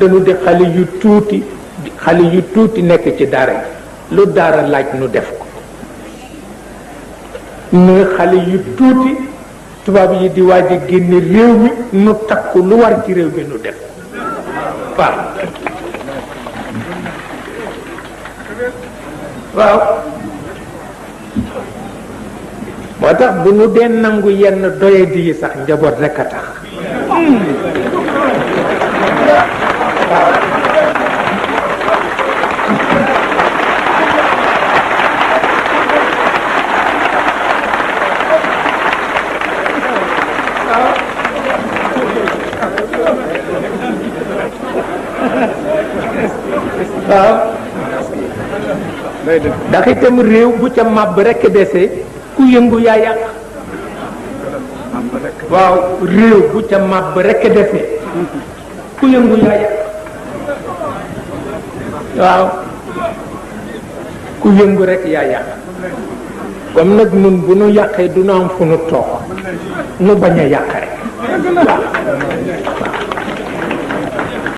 dañu di xale yu tuuti nekk ci daara ji lu daara laaj nu def ko nu xale yu tuuti tubaab yi di waaj a génne réew mi nu takku lu war ci réew mi nu def waaw waaw moo tax bu nu dee nangu yenn doyadi yi sax njaboot rekk a tax waaw ndax itam réew bu ca màbb rekk dese ku yëngu yaa yàq waaw réew bu ca màbb rekk dese ku yëngu yaa yàq waaw ku yëngu rekk yaa yàq comme nag nun bu nu yàqee du nu am fu nu toog nu bañ a yàq rek waaw